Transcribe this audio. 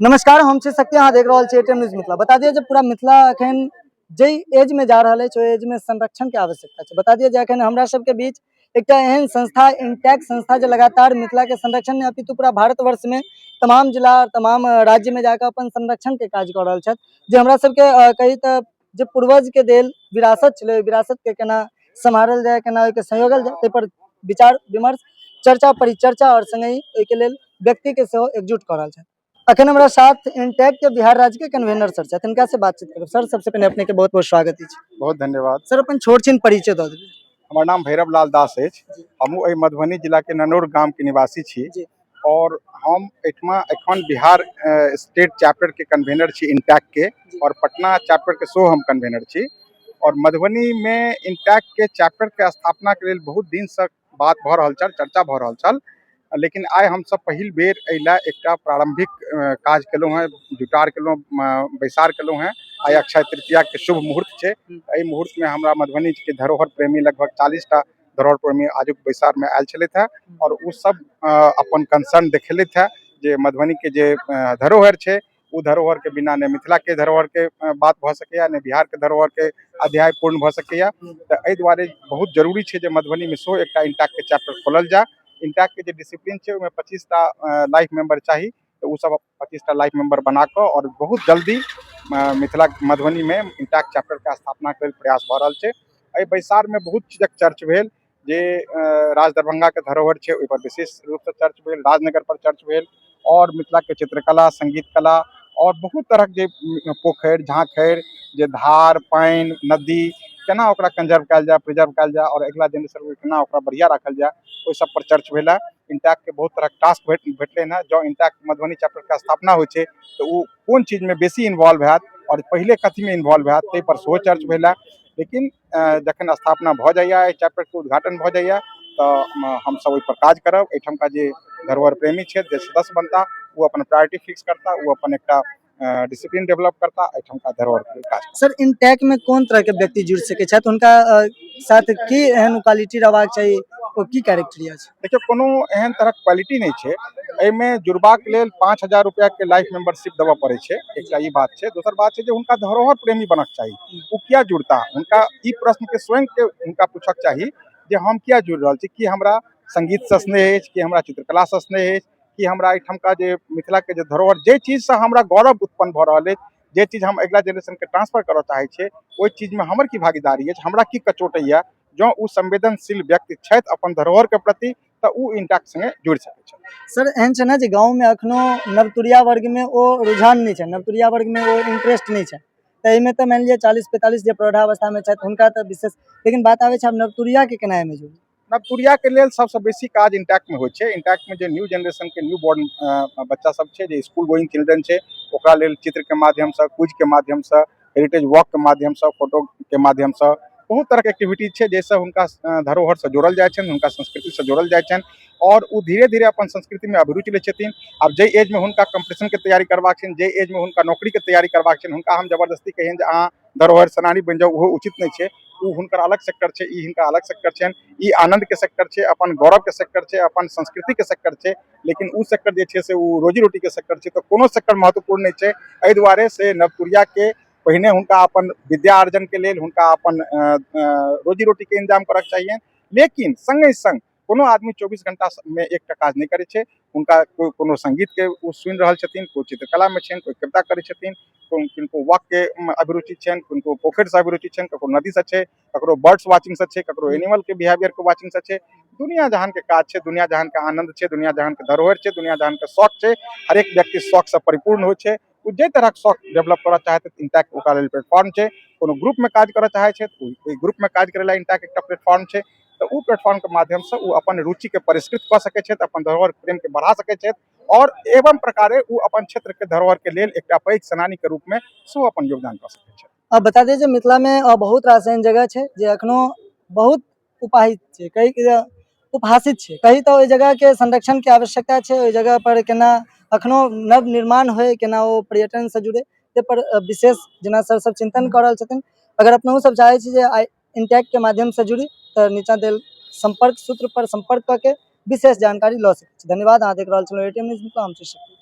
नमस्कार, हम छी शक्ति, अहाँ देख रहल छी एटीएम न्यूज मिथिला। बता दिअ जे पूरा मिथिला एखन जाहि एज में जा रहल अछि, ओहि एज में संरक्षण के आवश्यकता छै। बता दिअ जे एखन हमरा सबके बीच एकटा एहन संस्था, इंटैक्ट संस्था, जे लगातार मिथिला के संरक्षण नहि अपितु पूरा भारतवर्ष में तमाम जिला, तमाम राज्य में जाकर अपन संरक्षण के काज कऽ रहल छथि, जे हमरा सबके कही तऽ जे पूर्वज के देल विरासत छलै, ओहि विरासत के केना सम्हारल जाय, केना ओहिके संयोगल जाय, ताहि पर विचार विमर्श, चर्चा परिचर्चा और संगहि ओहिके लेल व्यक्ति के सेहो एकजुट कऽ रहल छथि। अखन हमरा साथ इंटैक के बिहार राज्य के कन्वेनर सर छथि, हिनका से बातचीत करब। सर, सबसे पहिने अपने के बहुत बहुत स्वागत अछि। बहुत धन्यवाद। सर, अपन छोट छिन परिचय दऽ देबै। हमर नाम भैरव लाल दास अछि। हमहूँ एहि मधुबनी जिलाके ननौर गामके निवासी छी और हम एहिठमा एखन बिहार स्टेट चैप्टरके कन्वेनर छी इंटैक के और पटना चैप्टरके सेहो हम कन्वेनर छी। और मधुबनीमे इंटैक के चैप्टरके स्थापनाके लेल बहुत दिनसँ बात भऽ रहल छल, चर्चा भऽ रहल छल, लेकिन आइ हमसब पहिल बेर एहि लए एकटा प्रारंभिक काज केलहुँ हेँ, जुटार केलहुँ, बैसार केलहुँ हेँ। आइ अक्षय तृतीयाके शुभ मुहूर्त छै। एहि मुहूर्तमे हमरा मधुबनीके धरोहर प्रेमी, लगभग 40टा धरोहर प्रेमी आजुक बैसारमे आयल छलथि हेँ और ओ सब अपन कंसर्न देखेलथि हेँ जे मधुबनीके जे धरोहर छै, ओ धरोहरके बिना नहि मिथिलाके धरोहरके बात भऽ सकैए, नहि बिहारके धरोहरके अध्याय पूर्ण भऽ सकैए। तऽ एहि दुआरे बहुत जरूरी छै जे मधुबनीमे सेहो एकटा इंटैकके चैप्टर खोलल जाय। इंटैकके जे डिसिप्लिन छै, ओहिमे 25टा लाइफ मेंबर चाही, तऽ ओ सब 25टा लाइफ मेंबर बना कऽ और बहुत जल्दी मिथिला मधुबनीमे इंटैक चैप्टरके स्थापनाके लेल प्रयास भऽ रहल छै। एहि बैसारमे बहुत चीजक चर्च भेल, जे राज दरभंगाके धरोहर छै, ओहिपर विशेष रूपसँ चर्च भेल, राजनगर पर चर्च भेल और मिथिलाके चित्रकला, संगीत कला और बहुत तरहक जे पोखरि झाँखरि, जे धार, पानि, नदी, केना ओकरा कंजर्व कयल जाय, प्रिजर्व कयल जाय और अगिला जेनरेशनके केना ओकरा बढ़िआँ राखल जाय, ओहि सब पर चर्च भेल। इंटैकके बहुत तरहक टास्क भेटलै हँ। जँ इंटैक मधुबनी चैप्टरके स्थापना होइ छै, तऽ ओ कोन चीजमे बेसी इन्वॉल्व हैत और पहिले कथीमे इन्वॉल्व हैत, ताहि पर सेहो चर्च भेल। लेकिन जखन स्थापना भऽ जाइए, एहि चैप्टरके उद्घाटन भऽ जाइए, तऽ हमसब ओहिपर काज करब। एहिठामका जे धरोहर प्रेमी छथि, जे सदस्य बनता, ओ अपन प्रायोरिटी फिक्स करता, ओ अपन एकटा डिसिप्लिन डेवलप करता, एहिठामका धरोहरके काज। सर, इंटैक में कोन तरह के व्यक्ति जुड़ सकै छथि? हुनका साथ की एहन क्वालिटी रहबाक चाही? ओ की क्राइटेरिया छै? देखियौ, कोनो एहन तरहक क्वालिटी नहि छै। एहिमे जुड़बाक लेल 5000 रुपैआके लाइफ मेंबरशिप देबऽ पड़ै छै, एकटा ई बात छै। दोसर बात छै जे हुनका धरोहर प्रेमी बनक चाही। ओ किया जुड़ता, हुनका ई प्रश्नके स्वयंके हुनका पूछक चाही जे हम किया जुड़ि रहल छी? की हमरा संगीतसँ स्नेह अछि? की हमरा चित्रकलासँ स्नेह अछि? की हमरा एहिठामका जे मिथिलाके जे धरोहर, जे चीजसँ हमरा गौरव उत्पन्न भऽ रहल अछि, जे चीज हम अगिला जेनरेशनके ट्रांसफर करऽ चाहै छियै, ओहि चीजमे हमर की भागीदारी अछि? हमरा की कचोटैया? जँ ओ संवेदनशील व्यक्ति छथि अपन धरोहरके प्रति, तऽ ओ इंटैक संगे जुड़ि सकै छथि। सर, एहन छै ने जे गाँवमे एखनो नवतुरिया वर्गमे ओ रुझान नहि छै, नवतुरिया वर्गमे ओ इंटरेस्ट नहि छै। तऽ एहिमे तऽ मानि लिअ 40-45 जे प्रौढ़ावस्थामे छथि, हुनका तऽ विशेष, लेकिन बात आबै छै आब नवतुरियाके केना एहिमे जुड़ी? नवतुरियाके लेल सबसँ बेसी काज इंटैक्टमे होइ छै। इंटैक्टमे जे न्यू जेनरेशनके न्यू बॉर्न बच्चा सब छै, जे स्कूल गोइंग चिल्ड्रन छै, ओकरा लेल चित्रके माध्यमसँ, क्विजके माध्यमसँ, हेरिटेज वॉकके माध्यमसँ, फोटोके माध्यमसँ बहुत तरहके एक्टिविटीज छै, जाहिसँ हुनका धरोहरसँ जोड़ल जाइ छनि, हुनका संस्कृतिसँ जोड़ल जाइ छनि और ओ धीरे धीरे अपन संस्कृतिमे अभिरुचि लै छथिन। आब जाहि एजमे हुनका कम्पटिशनके तैयारी करबाक छनि, जाहि एजमे हुनका नौकरीके तैयारी करबाक छनि, हुनका हम जबरदस्ती कहियनि जे अहाँ धरोहर सेनानी बनि जाउ, ओहो उचित नहि छै। ओ हुनकर अलग सेक्टर छै, ई हिनकर अलग सेक्टर छनि। ई आनन्दके सेक्टर छै, अपन गौरवके सेक्टर छै, अपन संस्कृतिके सेक्टर छै, लेकिन ओ सेक्टर जे छै से ओ रोजी रोटीके सेक्टर छै। तऽ कोनो सेक्टर महत्वपूर्ण नहि छै। एहि दुआरे से नवतुरियाके पहिने हुनका अपन विद्या अर्जनके लेल हुनका अपन रोजी रोटीके इंतजाम करक चाहिए। लेकिन सङ्गे सङ्ग कोनो आदमी 24 घंटामे एकटा काज नहि करै छै। हुनका कोइ कोनो सङ्गीतके ओ सुनि रहल छथिन, कोइ चित्रकलामे छनि, कोइ कविता करै छथिन, किनको वॉकके अभिरुचि छनि, किनको पोखरिसँ अभिरुचि छनि, ककरो नदीसँ छै, ककरो बर्ड्स वाचिंगसँ छै, ककरो एनिमलके बिहेवियरके वाचिंगसँ छै। दुनिया जहानके काज छै, दुनिया जहानके आनन्द छै, दुनिया जहानके धरोहर छै, दुनिया जहानके शौक छै। हरेक व्यक्ति शौकसँ परिपूर्ण होइ छै। ओ जाहि तरहक शौक डेवलप करऽ चाहैत, इंटैक्ट ओकरा लेल प्लेटफॉर्म छै। कोनो ग्रुपमे काज करऽ चाहै छै, ओहि ग्रुपमे काज करै लए इंटैक्ट एकटा प्लेटफॉर्म छै। तऽ ओ प्लेटफॉर्मके माध्यमसँ ओ अपन रुचिके परिष्कृत कऽ सकै छथि, अपन धरोहर प्रेमके बढ़ा सकै छथि और एवं प्रकारे ओ अपन क्षेत्रके धरोहरके लेल एकटा पैघ सेनानीके रूपमे सेहो अपन योगदान कऽ सकै छथि। अब बता दी जे मिथिलामे बहुत रास एहन जगह छै जे एखनो बहुत उपाहित छै, कही उपहासित छै कही, तऽ ओहि जगहके संरक्षणके आवश्यकता छै। ओहि जगह पर केना एखनो नव निर्माण होइ, केना ओ पर्यटनसँ जुड़े, ताहि पर विशेष जेना सर सब चिन्तन कऽ रहल छथिन। अगर अपनहु सब चाहै छी जे आइ इंटैक्टके माध्यमसँ जुड़ी, तऽ नीचाँ देल सम्पर्क सूत्र पर सम्पर्क कऽ के विशेष जानकारी लऽ सकै छी। धन्यवाद। अहाँ देख रहल छलहुँ एटीएम न्यूज मिथिला, हम छी शक्ति।